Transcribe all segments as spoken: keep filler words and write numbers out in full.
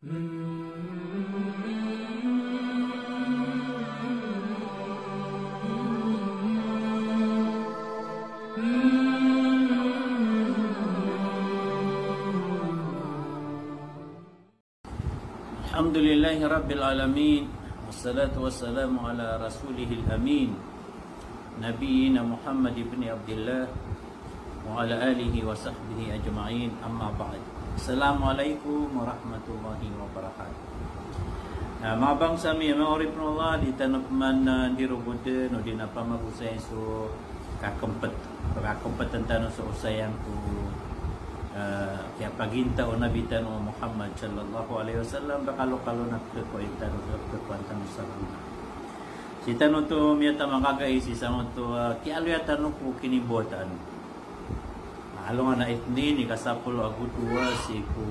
Alhamdulillahi Rabbil Alamin. Wassalatu wassalamu ala rasulihil amin. Nabiyyina Muhammad ibn Abdillah wa ala alihi wa sahbihi ajma'in. Amma ba'd. Assalamualaikum warahmatullahi wabarakatuh. Na, manga bangsa mi, manga oripn o Allah, di tano pman, ah, di rogoden, o di na pamagosay so kakmpet. Kakmpetn tano so osayan ko, ah, kiyapagintaw o Nabi tano Muhammad sallallahu alaihi wasallam, ba kalokalo na pkhakowa tano, pkhakowa tano sa agama. Sii tano oto miyataman kagai sii sangoto, ah, kiyaaloya tano ko kinimbawataan. Alongan a Itnin, ika sapolo ago dowa sii ko,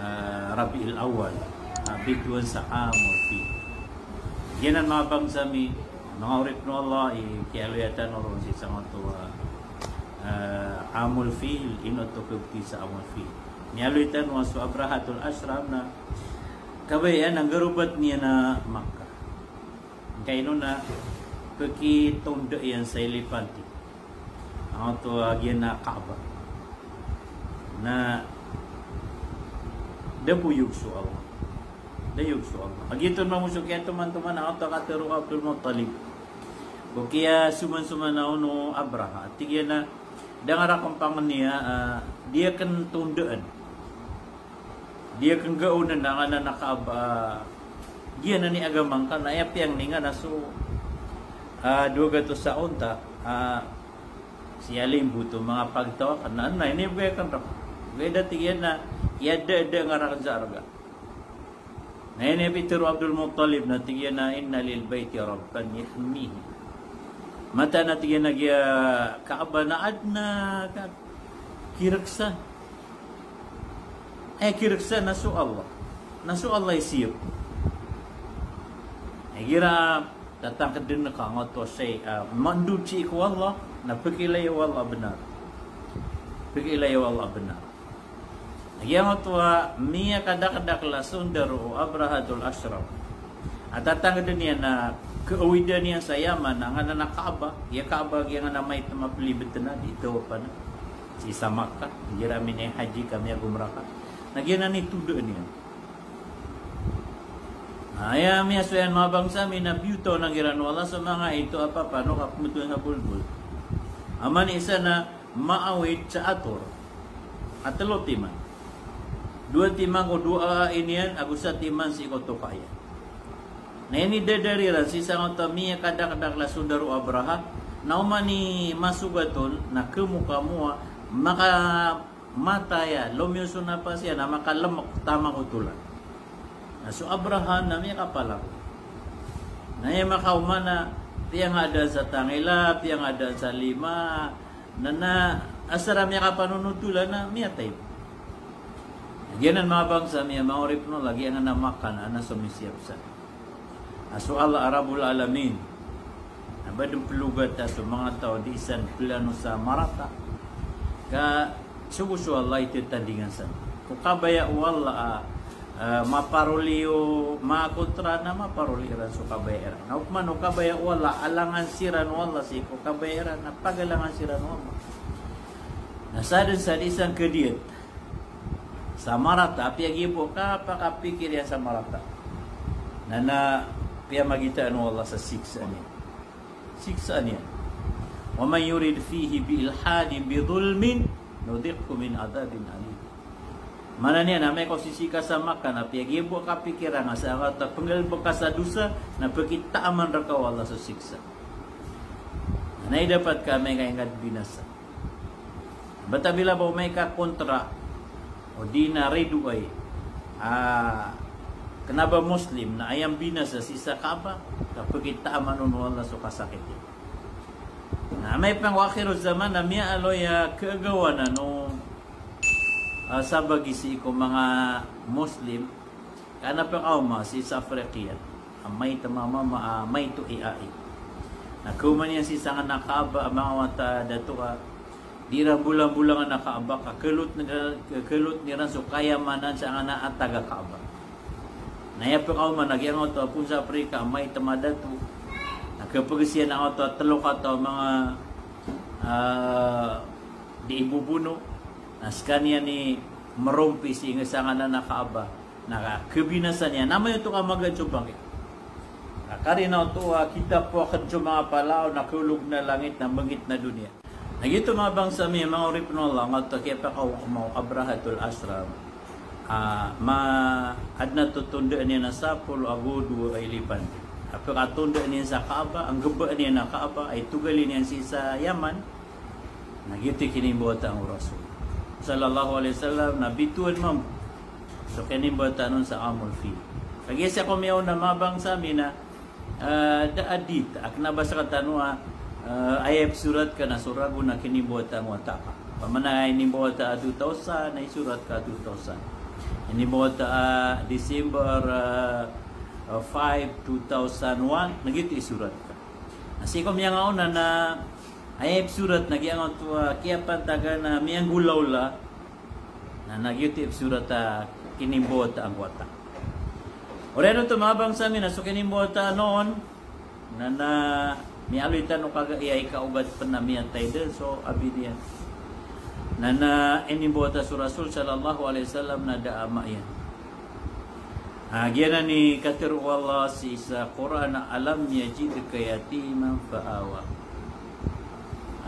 ah, Rabiul Awwal, ah, bitowan sa Amul Fil. Giyanan manga bangsa mi, manga oripn o Allah, i kiyaaloya tano ron sii sangoto, ah, ah, Amul Fil, ino oto kabtowi sa Amul Fil. Miyaaloy tano a so Abrahatul Ashram na kabaya iyan a nggarobat iyan a Makkah. Angkaino na pkitondaan iyan sa elepante angkoto a giyanan a Kaaba. Na da bo iyog so Allah. Da iyog so Allah. A giyoto mambo so kiyatomantoman angkoto a katharo o Abdul Muttalib ko kiyasomansoman on o Abraha. Tig iyan a da nga rakn pangniya, ah, di akn tondaan. Di akn gaonan angkanan a Kaaba, giyanan i agama ngka, na aya piyangni nga na so, ah, dowa gatos a onta, ah, sii a limbot o manga pagtaw akn, na, na inibgay akn rka. Ogaid a tig iyan a iyadada nga rakn sa arga. Na inipitharo o Abdul Muttalib na tig iyan a inna lil bayti rabban yahmihi. Mataan a tig iyan a giya Kaaba na adn a ka-, kirksa. Eh, kirksa na so Allah. Na so Allah i siyap. Igira tatangkdn ka angkoto shay, ah, mandod sii ko Allah, na pkiilay o Allah a bnar. Pkiilay o Allah a bnar. Giyangoto a miyakadakdakl a sondaro o Abrahatul Ashram a tatangkdn iyan a kaawidan iyan sa Yaman angkanan a Kaaba, iya Kaaba giyanan a maito a plibtn a di tawafan sii sa Makkah, igira minihaji ka, miyagumrah ka. Na giyanan i tondaan iyan. Aya miyasowa iyan manga bangsa mi na biyotawan a giyanan o Allah so manga ito a papano ka pmbtowan sa bolbol. Aman isa na maawid sa ator a tlo timan. Dowa timan ko dowa a iniyan, ago sa timan sii ko toka iyan. Na inidadar iran sii sangoto a miyakadakdakl a sondaro o Abraha, na oman i masogat on, na kmo ka mo a makamatay a, lomiyo so napas iyan, na makalmk taman ko tolan. Na so Abraha na miyakapalako. Na aya makaoma na piyangadaan sa tangila, piyangadaan sa lima, na, na asar a miyakapanonotolan na miyatay. Giyanan manga bangsa mi a manga oripn o Allah, giyanan a Makkah na so misiyap san a so Allah a Rabbul Alamin. Na ba dn plogata so manga taw a di san plano sa marata. Ka sogo so Allah i tatandingan san. Ko kabaya o Allah a, ah, maparoli o manga kontra na maparoli iran so kabaya iran. Na opama o kabaya o Allah a alangan siran o Allah sii ko kabaya iran na pagalangan siran o Allah. Na sadn sa di san kadiyat sa marata, apiya giya bo kapakapikir iyan sa marata, na, na piyamagitaan o Allah sa siksa niyan. Siksa niyan. Wa man yurid fihi bi ilhadin bi dhulmin nudhiqhu min adhabin alim. Maana niyan na amay ka sisii ka sa Makkah na apiya giya bo kapikira nga sa angkoto a pnggalbk ka sa dosa na pkitaaman rka o Allah sa siksa. Na aya dapat ka amay ka ingd binasa. Bata bila ba amay ka kontra o di na ridoay a kna ba Muslim na aya mbinasa sii sa Kaaba, ka pkitaaman on o Allah so kasakit iyan. Na amay pn ko akhiruz zaman na miyaaloy a kagawanan o, ah, sabagi sii ko manga Muslim, ka na pkaoma sii sa Afriqiya a maito a mama, ah, maito i ai. Na kaoma niyan sii sangkanan a Kaaba a manga wata a dato a Di iran bolambolangan a Kaaba, ka khalot iran, khalot iran so kayamanan sangkanan a taga Kaaba. Na aya pkaoma na giyangkoto a poon sa Afrika a maitem a dato, na khapagis iyan angkoto a telo kataw a manga, ah, di ibobono, na skaniyan i merompi sii sangkanan a Kaaba. Na khabinasa niyan. Na maito ka magaan so bangkit. Na karina oto a khitap o aken so manga palaw na khaolog na langit na mengit na doniya. Na giyoto manga bangsa mi, manga oripen o Allah, angkoto a kiyapakaoma o Abrahatul Ashram. Ah, ma, aden a totondaan iyan a sapolo ago dowa a elephant. A pekatondaan iyan sa Kaaba, a nggebaan iyan a Kaaba, a itogalin iyan sii sa Yaman. Na giyoto i kinimbawataan o Rasul sallallahu alaihi wasallam, na bitowan mambo so kinimbawataan on sa Amul Fil. Kagiya sii ko miyaona, manga bangsa mi, na, ah, da a date a kena ba sekatano a, ah, aya ipsorat ka na so ragon a kinimbawataan o wata ka. Opama na inimbawata a two thousand, na isorat ka two thousand. Inimbawata a December, ah, ah, five, two thousand one, na giyoto i isorat ka. Na sii ko miyangaona na aya ipsorat na giyangkoto a kiyapantagan a miyanggolawla, na, na giyoto i ipsorat a kinimbawataan ko wata. Oriyan oto, manga bangsa mi, na so kinimbawataan on, na, na miyaaloy tano kagiya ikaogat pen a miyatay den so abi niyan. Na, na inimbawata so Rasul sallallahu alaihi wasallam na da a ama iyan. Ah, giyanan i katharo o Allah sii sa Qur'an a, "Alam yajidka yatiman fa awa."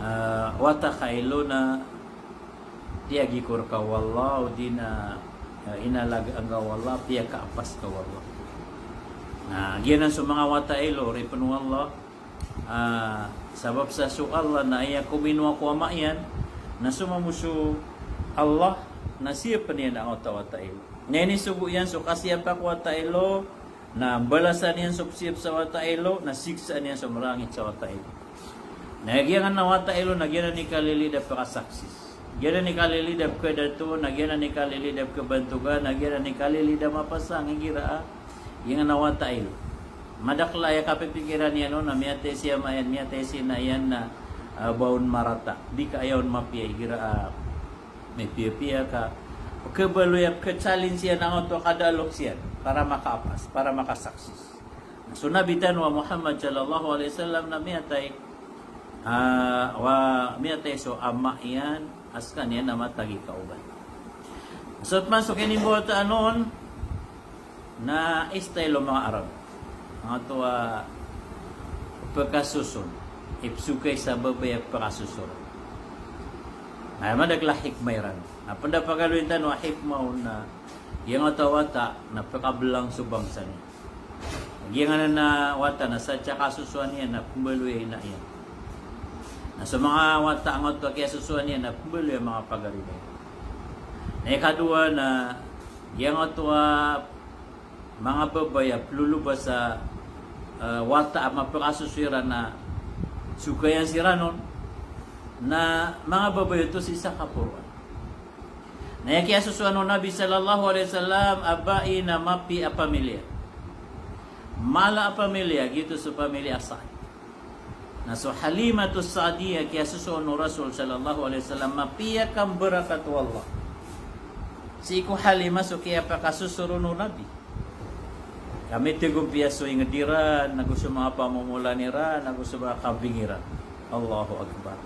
Ah, wata ka ilo na piyagikor ka o Allah, odi na, ah, inalagaan ka o Allah, piyakaapas ka o Allah. Na giyanan so manga wata ilo, oripen o Allah, ah, sabap sa so Allah na aya kominowa ko ama iyan, na so mambo so Allah na siyap iyan angkoto a wata ilo. Na inisogo iyan so kasiyapa ko wata ilo, na balasan iyan so pesiyap sa wata ilo, na siksaan iyan so marangit sa wata ilo. Na giyanan a wata ilo, na giyanan i kalilid a pekasaksis. Giyanan i kalilid a pekadato, na giyanan i kalilid a pekabantogan, na giyanan i kalilid a mapasang igira a giyanan a wata ilo. Madakl a aya kapipikiran iyan on na miyatay si ama iyan, miyatay si ina iyan na, ah, ba on marata. Di ka aya on mapiya igira a mipiyapiya ka. Pekabaloy a peka-challenge iyan angkoto a kada a loks iyan para makaapas, para makasaksis. So Nabi tano a Muhammad sallallahu alaihi wasallam na miyatay, ah, wa miyatay so ama iyan a sekaniyan na matag i kaogat. So, opama so kinimbawataan on na style o manga Arab. Angkoto a pekasoson. Ipsokay sa babay a pekasoson. Na madakl a hikmah iran. Na penda pagaloyin tano a hikmah on na giyangkoto a wata na pekabelang so bangsa niyan. Giyanan a wata na sa tiya kasosoan iyan na pembaloy a ina iyan. Na so manga wata angkoto a kiyasosoan iyan na pembaloy a manga pagari iyan. Na ikadowa na giyangkoto a manga babay a pelolobas a, eh, wata a mapekasoso iran na sokayan siran on, na manga babay oto sii sa kaporoan. Na aya kiyasosoan o Nabi sallallahu alaihi wasallam a bai na mapiya a pamilya. Mala a pamilya, giyoto so pamilya a Sa'd. Na so Halimatus Sa'diyah kiyasosoon o Rasul sallallahu alaihi wasallam, mapiya kambarakat o Allah. Sii ko Halima so kiyapakasoso ron o Nabi. Ka mitegompiya so inged iran, ago so manga pamomolan iran, ago so manga kambing iran. Allahu Akbar.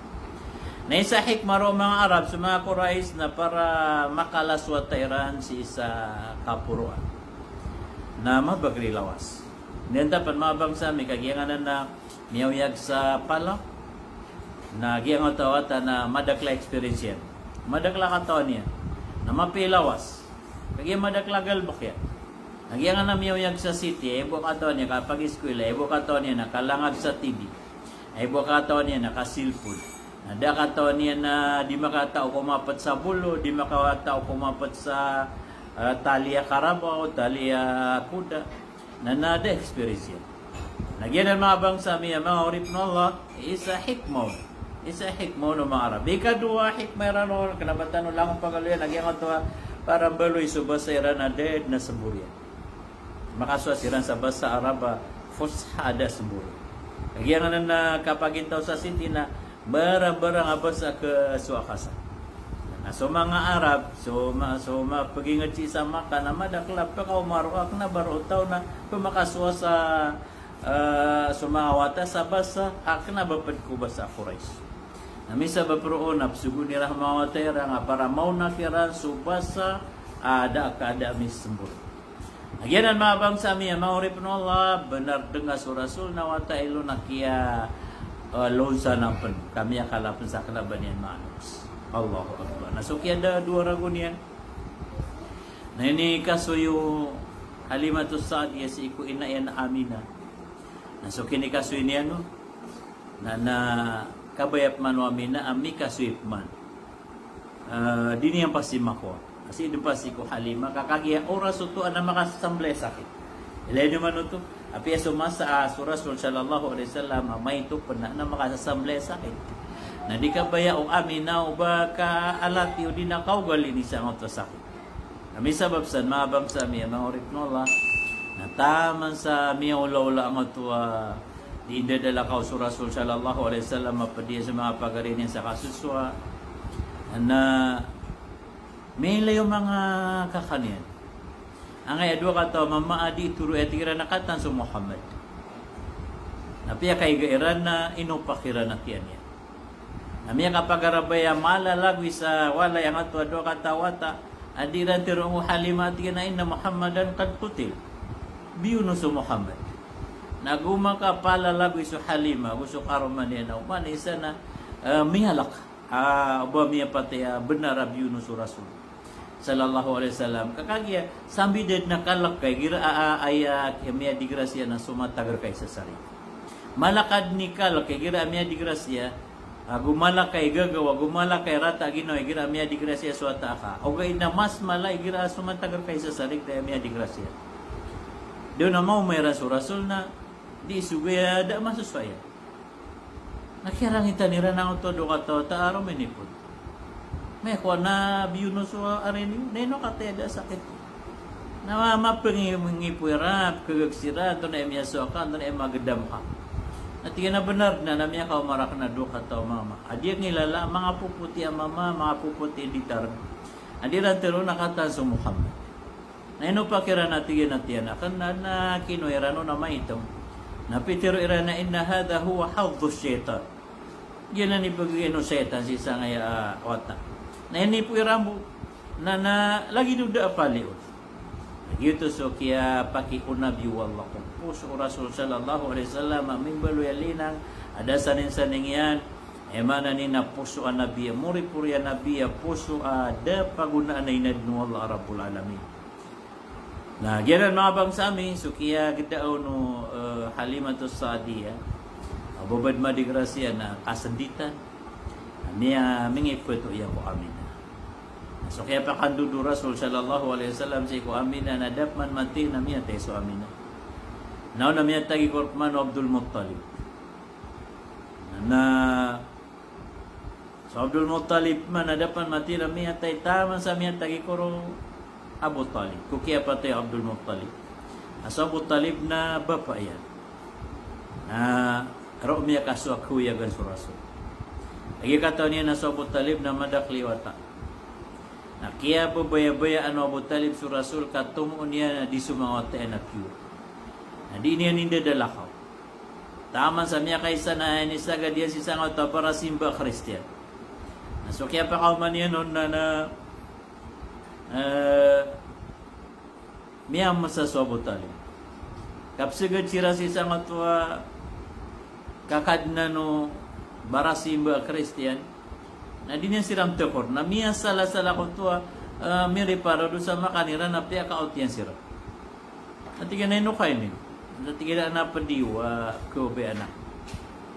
Na isa a hikmah roo o manga Arab, so manga Quraysh, na para makalas o wata iran sii sa kaporoan. Na mabagr i lawas. Niyan tapan manga bangsa mi, kagiya nganan na miyaoyag sa palaw. Na giyangkoto a wata na madakl a experience iyan. Madakl a katawan iyan. Na mapiya i lawas. Kagiya madakl a galebek iyan. Na giyangkanan a miyaoyag sa city, aya bo a katawan iyan na kapag-eskwela, aya bo a katawan iyan na kalangag sa T V. Aya bo a katawan iyan na ka-cellphone. Na da a katawan iyan na di makatao ko mapet sa bolo, di makatao ko mapet sa, eh, tali a karabaw, tali a kuda. Na, na da experience iyan. Na giyanan manga bangsa mi a manga oripen o Allah, isa a hikmah on. Isa a hikmah on o manga Arab. Ikadowa a hikmah iran on, kena ba tano langon pagaloya, na giyangkoto a para mbaloy so basa iran a da den a sembor iyan. Makasowa siran sa basa Arab a fusha a da a sembor iyan. Giyanan a kapagintaw sa city na Barang-barang a basa a kasowa ka san. Na so manga Arab, so ma-, so mapeginged sii sa Makkah, na madakl a pekaoma roo a kena ba roo taw na pemakasowa sa, eh, so manga wata sa basa a kena ba ped ko basa Quraysh. Na misabap roo na pesogoon iran so manga wata iran a para maona kiran so basa a da a kada a misembor. Giyanan manga bangsa mi a manga oripen o Allah, benar den a so Rasul na wata ilo na kiya, eh, lonsa nampen, ka miyakala pen sa kena ba niyan manos. Allahu Akbar. Na so kiya da dowa ragon iyan. Na inikasoy o Halimatus Sa'diyah sii ko ina iyan a Aminah. Na so kinikasoy niyan on, na, na kabaya peman o Aminah a mikasoy peman. Eh, di niyan pasi makowa. Sii den pasi ko Halimah, ka kagiya oras oto a na makasasambelay a sakit. Ilay den man oto, apiya so masa a so Rasul sallallahu alaihi wasallam a maito pen na, na makasasambelay a sakit. Na di kabaya o Aminah o ba kaalati o di na kaogali ini sangkoto a sakit. Na misabap san, manga bangsa mi a manga oripen o Allah, na taman sa miyaolaola angkoto a di ndadalakaw so Rasul sallallahu alaihi wasallam a ped iyan so manga pagari niyan sa kasosowa. Na miyailay o manga kakan iyan. Angkaya dowa kataw a mama a di toro iyan, tig iran a katan so Muhammad. Na piyakaiga iran na inopak iran a kiyan iyan. Na miyakapagarabay a malalagoy sa walay angkoto a dowa kataw a wata a di iran teroon o Halimah, tig iyan a inna Muhammadan qad qutil. Biyono so Muhammad. Na go makapalalagoy so Halimah, go so karoma niyan a oman i isa na, eh, miyalak. Ah, o ba miyapatay a benar a biyono so Rasul sallallahu alaihi wasallam. Ka kagiya sambi da den a kalek ka igira a, a, aya, a miyadigrasiya na so matagar ka i sasarig. Mala ka den i kalek ka igira a miyadigrasiya, ago mala ka i gagaw, ago mala ka i rata a ginawa igira a miyadigrasiya so wata ka. Ogaid na mas mala igira a so matagar ka i sasarig na aya miyadigrasiya. Di on a maoma iran so Rasul na di sogo aya da masosowa iyan. Na kiyarangitan iran angkoto a dowa kataw a wata a rominipon. Maya kowa na biyono so ari niyo, na ino kataya da sakit. Na ma-, mapengipo iran, pekegeg siran, antonaa i miyasowa ka, antonaa i magedam ka. Na tig iyan a benar den a miyakaoma raken a dowa kataw a mama a di ak ngilala, manga popoti a mama, manga popoti a ditar. A di iran teroon a katan so Muhammad. Na inopak iran a tig iyan a tiyan aken, na, na kinowa iran on a maitem. Na pitero iran a inna hadha huwa hadhdhu shaytan. Giyanan i pegegay o shaytan sii sangkaya a wata. Na inipo iran bo. Na, na lagid o da a paliyo. Giyoto so kiyapakiona o Nabi o Allah ko poso o Rasul sallallahu alaihi wasallam a mimbaloy a linang a da saningsaning iyan. Aya maana niyan na poso a Nabi a moripori a Nabi a poso a da pagonaan a inadn o Allah Rabbul Alamin. Na giyanan manga bangsa mi, so kiyagedaaw o, eh, Halimatus Sa'diyah a ba bad madigrasiya na kasenditan. Na miya, mingipet o iya ko Aminah. Na so kiyapakandodo o Rasul sallallahu alaihi wasallam sii ko Aminah na da peman mathay na miyatay so Aminah. Na on na miyatagikor peman o Abdul Muttalib. Na so Abdul Muttalib man na da peman mathay na miyatay taman sa miyatagikor o Abu Talib. Ko kiyapatay o Abdul Muttalib. Na so Abu Talib na bapa iyan. Na roo miyakasowa a kaoyagan so Rasul. Lagid o katawan iyan na so Abu Talib na madakl i wata. Na kiyababayabayaan o Abu Talib so Rasul ka tomo iyan a di so manga wata iyan a pure. Na di niyan indadalakaw. Taman sa miyakaisa na inisagad iyan sii sangkoto a barasimba a Kristiyan. Na so kiyapakaoma niyan on na, na, eh, miyamesa so Abu Talib. Kapesegad siran sii sangkoto a kakadnan o barasimba a Kristiyan. Na di niyan siran tekor. Na miyasalasala koto a, eh, miripara o dosa makan iran na piyakaot iyan siran. Na tig iyan a ino ka ini? Na tig iyan a pediyo a kawabaya anak.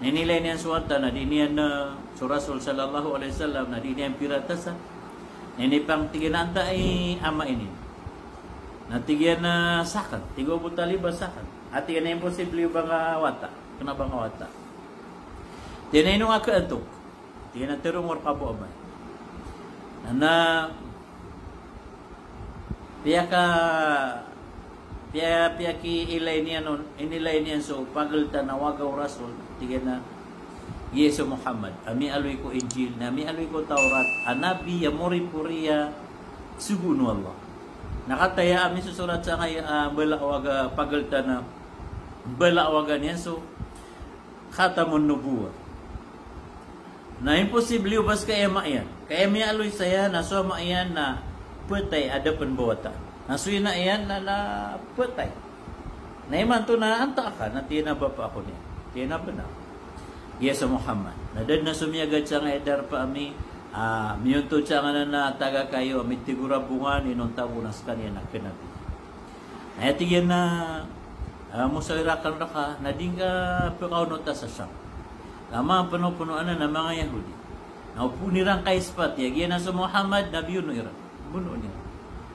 Na inilay niyan so wata na di niyan, eh, so Rasul sallallahu alaihi wasallam na di niyan piratasa. Na inipangtig iyan a antaa i ama ini? Na tig iyan a saken. Tig o Abu Talib a saken. A tig iyan a imposible o ba nga wata. Kena ba nga wata. Tig iyan a ino nga kaantok? Tig iyan a terongor ka bo amay. Na, na piyaka, piya, piyakiilay niyan on, inilay niyan so pageltan a waga o Rasul. Tig iyan a, Giya so Muhammad a miyaaloy ko Injil, na miyaaloy ko Tawrat, a nabi a moripori a sogoon o Allah. Na kataya a misosorat sangkai a mbala o aga pageltan a mbala o aga niyan so Khatamun Nubuwah. Na imposible o ba seka aya ama iyan. Ka aya miyaaloy saya na so ama iyan na petay a da pen bawata. Na so ina iyan na, na petay. Na imanto na antaa ka, na tig iyan a bapa ako niyan. Tig iyan a bnar. Giya so Muhammad. Na da den a somiyagad sangkai a darpa ami, ah, miyontod sangkanan a taga kayo, a mitigor a bonga, inonta bo na sekaniyan a kenabi. Na aya tig iyan na, ah, mosawir akn reka, na di ngka pekaonota sa Sham. Ka manga penopenon anan a manga Yahudi. Na o phoon iran ka ispat iyan, giya na so Muhammad na biyono iran. Bonoon iran.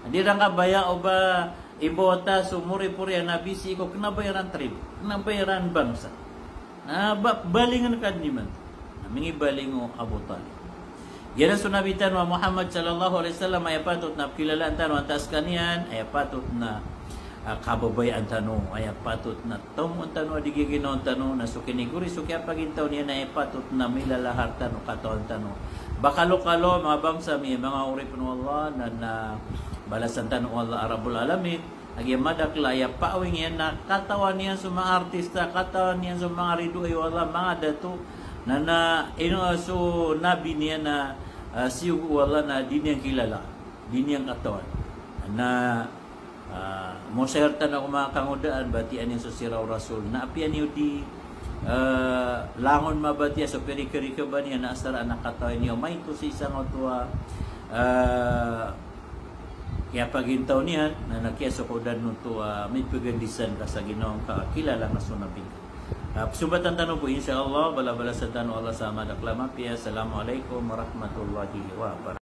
Na di iran kabaya o ba imbawata so moripori a nabi sii ko kena ba iran tribe, kena ba iran bangsa. Na ba, balingen ka den imanto. Na mingibaling o Abu Talib. Giyanan so Nabi tano a Muhammad sallallahu alaihi wasallam, aya patot na pekilalaan tano antaa sekaniyan, aya patot na, ah, kababayaan tano, aya patot na tomoon tano a di giginaon tano, na so kinigori, so kiyapagintaw niyan, aya patot na milalahar tano, katawan tano. Ba kalokalo, manga bangsa mi, manga oripen o Allah, na, na balasan tano o Allah a Rabbul Alamin, a giya madakl a aya paawing iyan na katawan iyan so manga artista, katawan iyan so manga ridoay o Allah, manga dato, na, na ino so nabi niyan na, ah, siyogo o Allah na di niyan kilala, di niyan katawan. Na, ah, mosawir tano ko manga kangodaan, batiyaan iyan so sira o Rasul. Na apiya niyo di, ah, langon mabatiya so pirikirikeba niyan na asar a katawan iyo, maito sii sangkoto a, ah, kiyapagintaw niyan, na, na kiyasokodan oto a, ah, mipegandisan ka sa ginawa ngka a kilala ngka so Nabi ngka. Ah, pesombatan tano bo, insha Allah, balabalasan tano o Allah sa madakl a mapiya. Assalamu alaikum warahmatullahi wabarakatuh.